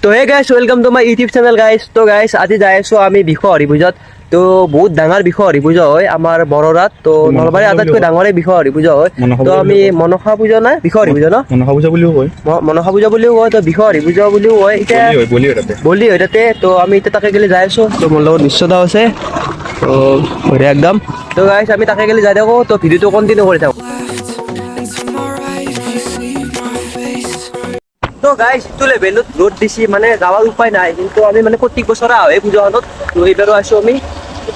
তো hey guys, welcome to my YouTube channel guys. তো guys, আজি যাই আছো আমি বিষহৰি পূজাত। তো বহুত ডাঙৰ বিষহৰি পূজা হয় আমাৰ বৰৰাত। তো নলবাৰীৰ আটাইতকৈ ডাঙৰে বিষহৰি পূজা হয়। তো আমি মনসা পূজা নাই, বিষহৰি পূজা ন, মনসা পূজা বুলিও কয়। মনসা পূজা বুলিও কয়, তো বিষহৰি পূজা বুলিও কয়। এতিয়া বলি হয় তাতে, বলি হয় তাতে। তো আমি এতিয়া তাকে গেলি যাই আছো। তো মোৰ লগত বিশ্বদা আছে, তো বঢ়িয়া একদম। তো গাইস, আমি তাকে গেলি যাই থাকো, তো ভিডিঅ'টো কণ্টিনিউ কৰি থাকো। তো গাইস, ইটো লেভেলত ৰ'দ দিছি, মানে যাৱাৰ উপায় নাই। কিন্তু আমি মানে প্ৰত্যেক বছৰে আহোঁ এই পূজাখনত, তো এইবাৰো আছো আমি।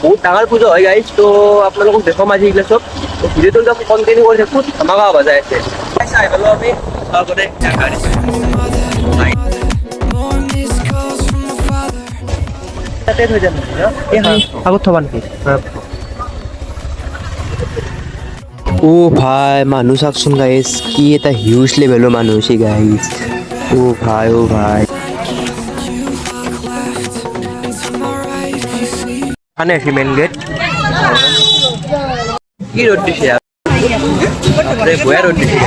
বহুত ডাঙৰ পূজা হয় গাইস, তো আপোনালোকক দেখুৱাম আজি এইগিলা চব। তো ভিডিঅ'টো একদম কণ্টিনিউ কৰি থাকোঁ। ধামাকা হ'ব যাই আছে। আহি পালোঁ আমি। তাতে থৈ যাম নেকি? আগত থবা নেকি? অ' ভাই, মানুহ চাওকচোন গাইজ, কি এটা হিউজ লেভেলৰ মানুহ হৈছে গাইজ। অ' ভাই, অ' ভাই, খানে আছে মেইন গেট। কি ৰ'দ দিছে, বয়া ৰ'দ দিছে।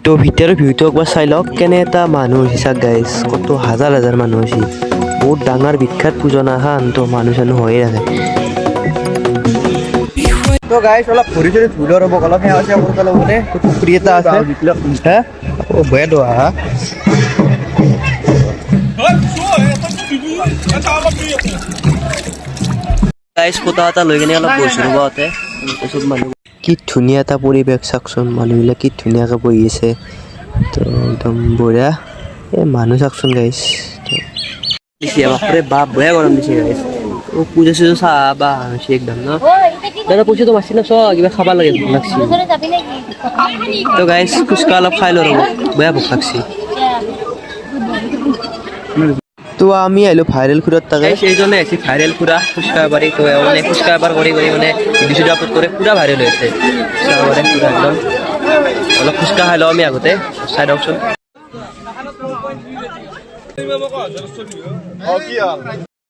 তো ভিতৰৰ ভিউটো একবাৰ চাই লওক, কেনে এটা মানুহ হৈছে চাওক গাইজ, কত হাজাৰ হাজাৰ মানুহ হৈছে। বহুত ডাঙৰ বিখ্যাত পূজা না হান, তো মানুহ চানুহ হৈয়ে থাকে। তো গাইজ, অলপ ভৰি চৰি ধুই লওঁ ৰ'ব, অলপ সেৱা চেৱা কৰিব লাগিব। মানে পুখুৰী এটা আছে। হে অ' বয়া দোৱা হা। গাইজ, কোটা এটা লৈ কিনে অলপ বহিছোঁ ৰ'ব তাতে। তাৰপিছত মানুহ কি ধুনীয়া এটা পৰিৱেশ চাওকচোন, মানুহবিলাক কি ধুনীয়াকৈ বহি আছে। তো একদম বঢ়িয়া। এই মানুহ চাওকচোন গাইজ, দিছে বাপৰে বাপ, বয়া গৰম দিছে গাইজ। পূজা চূজা চাহ বা হৈছে একদম ন। দাদা, পইচাটো মাৰছি না, চ কিবা খাব লাগে, ভোক লাগছি। তো গাইজ, ফুচকা অলপ খাই লওঁ ৰ'ব, বেয়া ভোক লাগছি। তো আমি আহিলো ভাইৰেল খুৰাৰ তাকে। সেইজনে আহিছে ভাইৰেল খুৰা ফুচকা বাৰী। তো মানে ফুচকা এবাৰ কৰি কৰি মানে ভিডিঅ' চিডিঅ' আপলোড কৰে, পুৰা ভাইৰেল হৈছে। ফুচকা বাৰী পুৰা একদম। অলপ ফুচকা খাই লওঁ আমি আগতে, চাই দিয়কচোন।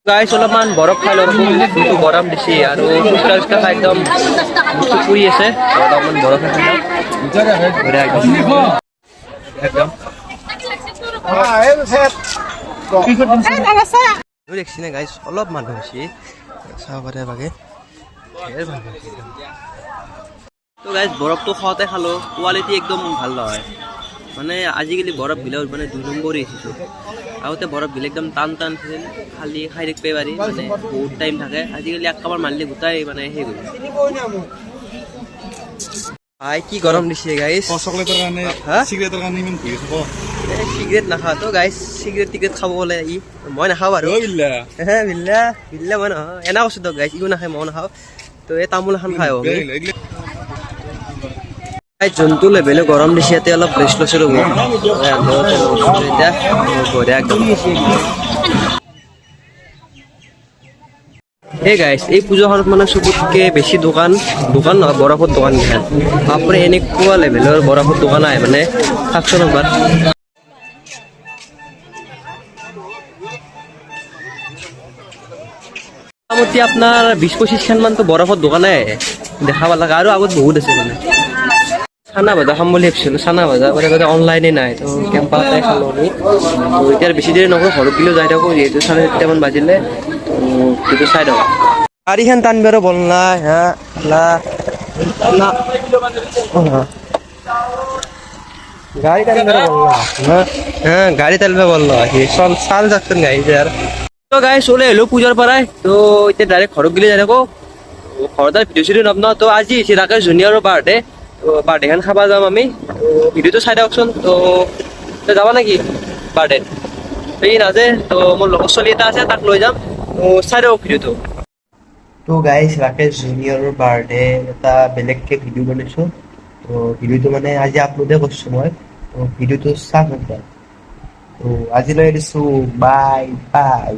গাইছ, অলপমান বৰফ খাই লওঁ, যিটো গৰম দিছে আৰু ফুচকা চুচকা খাই একদম মুখটো পুৰি আছে। অলপমান বৰফ খাই লওঁ, একদম। দেখছি না গাইছ, অলপ মানুহ হৈছে, চাব পাৰে বাগে, ধেৰ মানুহ হৈছে একদম। তো গাইছ, বৰফটো খাওঁতে খালোঁ, কোৱালিটি একদম ভাল নহয়। মানে আজিকালি বৰফবিলাক মানে 2 নম্বৰী হৈছে। আগতে বৰফবিলাক একদম টান টান আছিল, খালি খাই থাকিব পাৰি, মানে বহুত টাইম থাকে। আজিকালি এক কাবাৰ মাৰিলে গোটাই মানে শেষ হৈ যায়। ভাই, কি গৰম দিছে গাইছ। চকলেটৰ কাৰণে, চিগাৰেটৰ কাৰণে ইমান ঘূৰি থাক। চিগাৰেট নাখাওঁ। তো গাইছ, চিগাৰেট টিকেট খাব গ'লে ই মই নাখাওঁ বাৰু। হে বিল্লা বিল্লা, মই নহয়, এনে কৈছোঁ। তো গাইছ, ইও নাখায়, ময়ো নাখাওঁ। তো এই তামোল এখন খাই আমি। যোনটো লেভেলে গৰম দিছে, ইয়াতে অলপ ৰেষ্ট লৈছোঁ ৰ'ব এতিয়া, বঢ়িয়া একদম। এই গাইছ, এই পূজাখনত মানে চবতকে বেছি দোকান, দোকান নহয়, বৰফৰ দোকান কেইখন বাপৰে, এনেকুৱা লেভেলৰ বৰফৰ দোকান আহে মানে, চাওকচোন একবাৰ। মোটামুটি আপোনাৰ 20-25খন মানতো বৰফৰ দোকানে আহে, দেখা পালাগে। আৰু আগত বহুত আছে। মানে চানা ভাজা খাম বুলি ভাবিছিলোঁ, চানা ভাজা মানে তাতে অনলাইনে নাই, তো কেম্পাতে খালোঁ আমি। তো এতিয়া বেছি দেৰি নকৰোঁ, ঘৰত গ'লেও যাই থাকোঁ, যিহেতু 4:30মান বাজিলে। তো সেইটো চাই দিয়ক। গাড়ীখন টানবাৰো বল নাই। হা না, গাড়ী টানবাৰো বল নাই। হা, গাড়ী টানব বল নাই, চল চাল যাচ্ছেন গাড়ী। তো গাড়ী চলে আহিলো পূজাৰ পৰাই। তো এতিয়া ডাইৰেক্ট ঘৰত গ'লে যাই থাকোঁ, ঘৰত আৰু ভিডিঅ' চিডিঅ' নবনাওঁ। তো আজি হৈছে ৰাকেশ জুনিয়ৰৰ বাৰ্থডে, তো বাৰ্থডেখন খাব যাম আমি। তো ভিডিঅ'টো চাই দিয়কচোন। তো তই যাবা নেকি বাৰ্থডেত? এই নাযায়, তো মোৰ লগৰ ছোৱালী এটা আছে, তাক লৈ যাম। তো চাই দিয়ক ভিডিঅ'টো। তো গাইজ, ৰাকেশ জুনিয়ৰৰ বাৰ্থডে এটা বেলেগকৈ ভিডিঅ' বনাইছোঁ। তো ভিডিঅ'টো মানে আজি আপলোডে কৰিছোঁ মই। তো ভিডিঅ'টো চাওক একবাৰ। তো আজিলৈ এৰিছোঁ, বাই বাই।